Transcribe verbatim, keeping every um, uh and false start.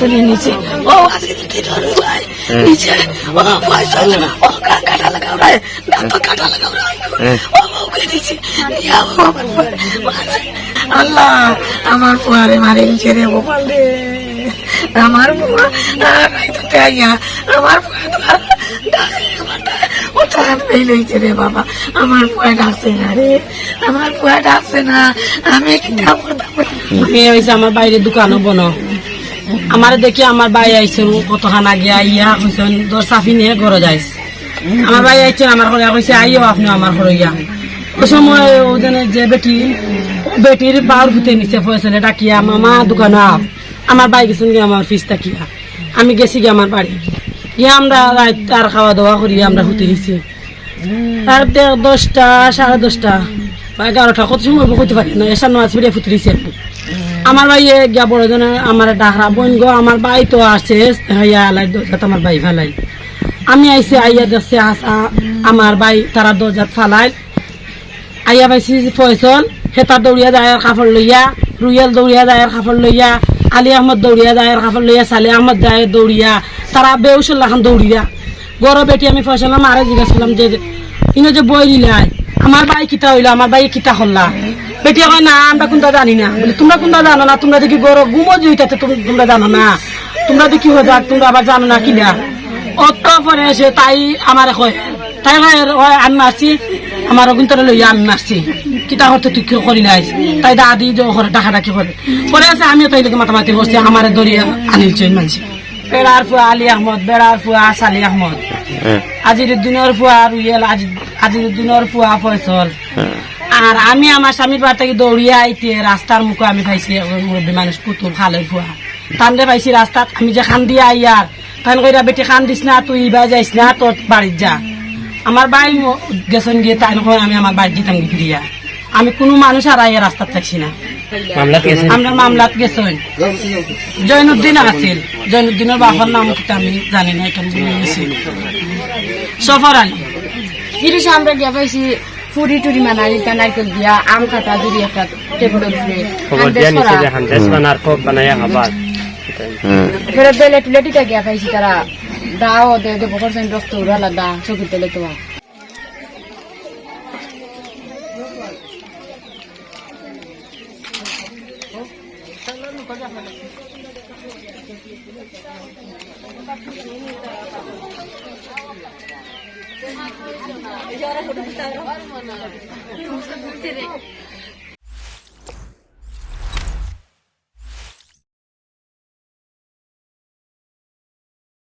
তুলে নিচে। ও, আজকে তো ঠিক হলো ভাই। হ্যাঁ। নিচে। ও, পয়সা, ও, কা-, কাটা লাগাও রে। দাঁত কাটা লাগাও রে। হ্যাঁ। ও, ওকে নিচে। ইয়া, ও, আমার ফুয়া। আল্লাহ, আমার ফুয়ারে মারি নিচে রে, গোপাল রে। আমার ফুয়া, আর রাইতে আইয়া, আমার ফুয়া তো আর ডাকে, আমার ডাকে, ও তো হাত পেয়ে লইছে রে বাবা। আমার ফুয়া ডাকছে না রে, আমার ফুয়া ডাকছে না। আমি কিতা করতাম? আমি অইছে আমার বাইরে দোকানো বনো। আমারে দেখি আমার ভাই আইছইন, কতখান আগে আইয়া কইছইন, "তোর চাবি নিয়া ঘরো যাইস।" আমার ভাই আইছইন, আমার ঘরো কইছে, "আইও আপনে আমার ঘরো ইয়া।" ওই সময় ওই জন্য যে বেটি, বেটির বাউর ফুতে নিছে ফয়সলে ডাকিয়া, "মামা দোকানো আও।" আমার ভাই গেছইন গিয়া আমার পিছ থাকিয়া। আমি গেছি গিয়া আমার বাড়ি। গিয়া আমরা রাইত আর খাওয়া দাওয়া করি আমরা হুতি নিছি। রাইত দশটা, সাড়ে দশটা বা এগারোটা, কত সময় অইবো কইতে পারি না, এশার নামাজ পড়িয়া হুতি নিছি আমি। আমার ভাইয়ে গিয়া বড় জনে আমারে ডাকরা, "বইন গো, আমার ভাই তো আছে, হাইয়া আলাই দরজাত আমার ভাই ফালাই।" আমি আইছি, আইয়া দেখছি আসা আমার ভাই তারা দরজাত ফালাই। আইয়া পাইছি ফয়সল, হেতা দৌড়িয়া যায় আর কাপড় লইয়া, রুয়েল দৌড়িয়া যায় আর কাপড় লইয়া, আলী আহমদ দৌড়িয়া যায় আর কাপড় লইয়া, সালে আহমদ যায় দৌড়িয়া, তারা বেউসর লাখান দৌড়িয়া। ঘরো বেটি আমি ফয়সলর মারে জিজ্ঞাসা করলাম যে, যে, "ইনো যে বই দিলাই, আমার ভাই কিতা অইলো, আমার ভাই কিতা করলা?" বেটিয়ে কয়, "না, আমরা কুনতা জানি না।" বলে, "তুমরা কুনতা জানো না? তুমরা দেখি ঘরো ঘুমো জুইতাতে তুম-, তুমরা জানো না। তুমরা দেখি হজাক, তুমরা আবার জানো না কিলা?" অত পরে এসে তাই আমারে কয়, তাই কয়, "এর, ওই আমি মারছি, আমার অগুন্তরে লইয়া আমি মারছি। কিতা করতে তুই কি করিলাইস?" তাই দাদি যে করে ডাকাডাকি করে। পরে আছে আমিও তাই লোকে মাতামাতি করছি, আমারে ধরিয়া আনিলছইন মানষে। বেড়ার ফুয়া আলী আহমদ, বেড়ার ফুয়া সালি আহমদ। হ্যাঁ। আজিরুদ্দিনর ফুয়া রুয়েল, আজি-, আজিরুদ্দিনর ফুয়া ফয়সল। হ্যাঁ। আর আমি আমার স্বামীর বাড়ি থাকি দৌড়িয়া আইতে রাস্তার মুখো আমি পাইছি একজন মুরব্বী মানুষ কুতুব খালের ফুয়া। তানরে পাইছি রাস্তাত, আমি যে কান্দিয়া আইয়ার, তাইন কইরা, "বেটি কান্দিস না, তুই ইবায় যাইস না, তোর বাড়িত যা।" আমার ভাই ম-, গেছইন গিয়া, তাইন কইন, "আমি আমার বাড়িত যাইতাম গি ফিরিয়া।" আমি কুনু মানুষ হারাইয়া রাস্তাত থাকছি না। মামলাত গেছে? আমরা মামলাত গেছইন। জৈনুদ্দিন আছিল। জৈনুদ্দিনর বাপর নাম কিতা আমি জানি না, এখানে ভুলে গেছি। সফর আলী। ফিরিস আমরা গিয়া পাইছি ফুরি টুরি মানালি, তা নারকেল দিয়া, আম কাটা, জুড়ি একটা টেবিলর উপরে। খবর দিয়া নিছে যে হান্দাস বানার খোপ বানাইয়া খাবার। হুম। ফেরত দিলে টুলেটিটা গিয়া পাইছি তারা। দাও দে, দে, বকর সাইন রক্ত উড়ালা দা, চোখের তলে তোমার।